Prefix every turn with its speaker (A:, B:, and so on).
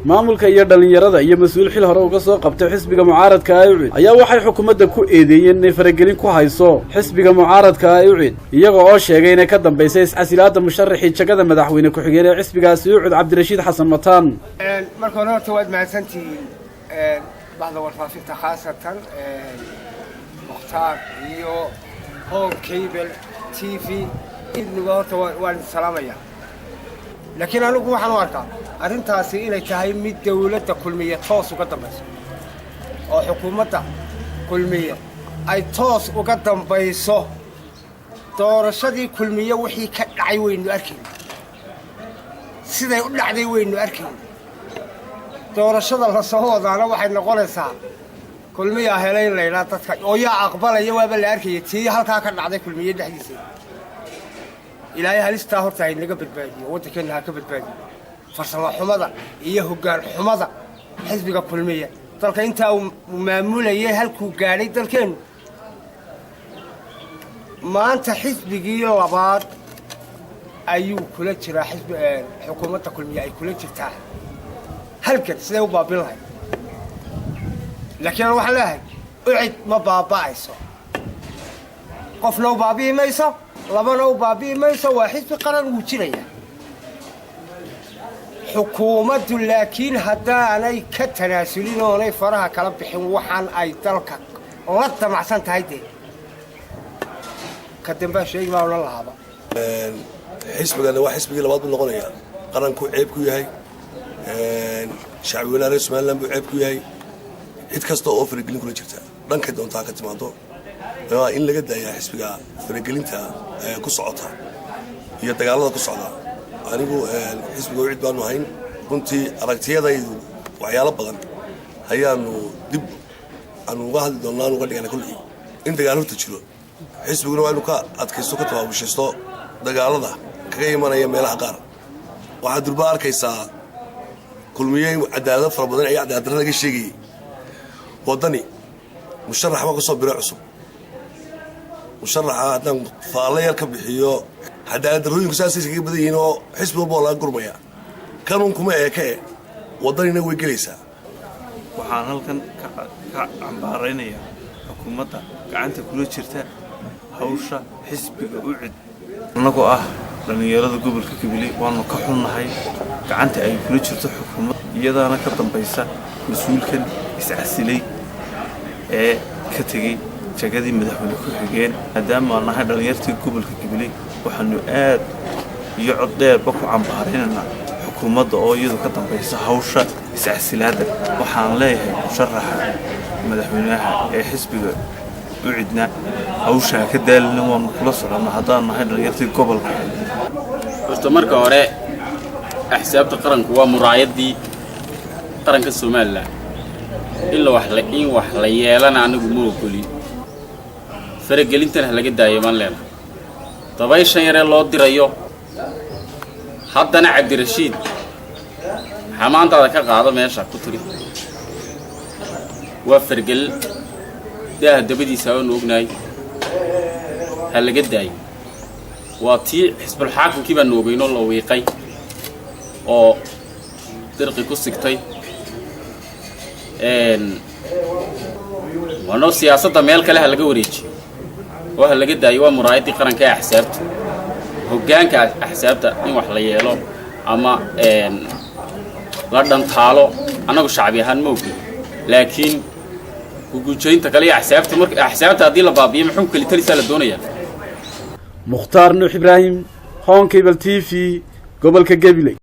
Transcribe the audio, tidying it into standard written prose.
A: Maamulka iyo dhallinyarada iyo mas-uul xil hore uga soo qabtay xisbiga mucaaradka ah UCID ayaa waxay xukuumadda ku eedeeyeen inay faragelin ku hayso xisbiga mucaaradka ah UCID, iyaga oo sheegay inay ka dambaysay iscasilaadda musharaxii jagada madaxweyne ku-xigeen ee xisbigaasi UCID, Cabdirashiid Xasan Mataan.
B: Marka hore horta waad mahadsantihiin bahda warfaafinta, khaasatan Mukhtaar iyo Home Cable TV. Idniga horta waan idin salaamaya, laakiin anigu waxaan u arkaa arrintaasi inay tahay mid dawladda Kulmiye toos uga dambayso oo xukuumadda Kulmiye ay toos uga dambayso. Doorashadii Kulmiye wixii ka dhacay waynu arkayna, siday u dhacday waynu arkayna. Doorashada la soo wadaana waxay noqonaysaa Kulmiyaa helay in laydhaa dadka oo yaa aqbalaya. Waaba la arkaya tii halkaa ka dhacday Kulmiye dhexdiisa. Ilaahay halistaa horta haynaga badbaadiyo, waddankeenna ha ka badbaadiyo farsamo xumada iyo hoggaan xumada xisbiga Kulmiye. Dalka intaa uu maamulayay halkuu gaadhay dalkeennu maanta, xisbigii labaad ayuu kula jiraa. Xisbi xukuumadda Kulmiye ay kula jirtaa halgan siday u baabin lahayd, laakiin waxaan leeyahay UCID ma baaba'ayso, qofna u baabi'i mayso, labana u baabi'i mayso. Waa xisbi qaran, wuu jiraya. Xukuumaddu laakiin haddaanay ka tanaasulin oonay faraha kala bixin waxaan ay dalka la damacsan tahay, dee ka dambaa sheegi baa odhan lahaaba.
C: Xisbigana waa xisbigii labaad buu noqonayaa. Qarankuu ceeb ku yahay, shacbi weynaha reer Somaliland buu ceeb ku yahay. Cid kasta oo faragelin kula jirta, dhankay doontaa ka timaado, waa in laga daayaa xisbiga faragelinta ku socota iyo dagaalada ku socda. Anigu xisbiga UCID baanu ahayn. Runtii aragtiyadaydu waxyaalo badan ayaanu dib aanu uga hadli doonnaa, uga dhigana kolley in dagaal horta jiro. Xisbiguna waa inu ka adkaysto, ka tabaabushaysto dagaalada kaga imanaya meelaha qaar. Waxaad durba arkaysaa Kulmiye cadaalado fara badan ayaa cadaaladdarra laga sheegayay. Waddani musharax baa kusoo biray cusub. Musharaxa haddaan faallo yar ka bixiyo, cadaaladdarrooyinku saasay iskaga badan yihiin oo xisbi walba waa laga gurmaya. Kanuun kuma eeke e, Waddanina way gelaysaa.
D: Waxaan halkan ka cambaaraynayaa xukuumadda gacanta kula jirta hawsha xisbiga UCID. Annagoo ah dhallinyarada gobolka Gabiley, waanu ka xunnahay gacanta ay kula jirto xukuumadda, iyadaana ka dambaysa mas-uulkan iscasilay ee ka tegey jagadii madaxweyne ku-xigeen. Maadaama aan nahay dhallinyartii gobolka Gabiley, waxaanu aad iyo cod dheerba ku cambaaraynaynaa xukuumadda oo iyadu ka dambaysa hawsha iscasilaadda. Waxaan leeyahay musharaxa madaxweynaha ee xisbiga UCIDna hawshaa ka daalina, waanu kula soconnaa haddaan nahay dhallinyartii gobolka.
E: Horta marka hore, axsaabta qaranku waa muraayaddii qaranka Somaliland. In wax la yeelana anigu ma ogolin. Faragelintana ha laga daayo maan leenahay. Dabayshan yaree loo dirayo haddana, Cabdirashiid xamaantaada ka qaado meesha ku tiri, waa fargelin daaha dabadiisa waanu ognahay. Ha laga daayo. Waa tii xisbulxaakimkii baanu ogeynoo la wiiqay oo dirqi ku sigtay. Waanoo siyaasadda meel kale ha laga wareejiyo oo ha laga daayo. Waa muraayaddii qaranka ee axsaabta, hoggaanka axsaabta in wax la yeelo ama la dhantaalo annagu shacbi ahaan ma ogin, laakiin gugujaynta kale iyo axsaabta, marka axsaabta haddii la baabiyo, muxuu keli talisaa la doonayaa?
A: Mukhtaar Nuux Ibraahim, Horn Cable TV, gobolka Gabiley.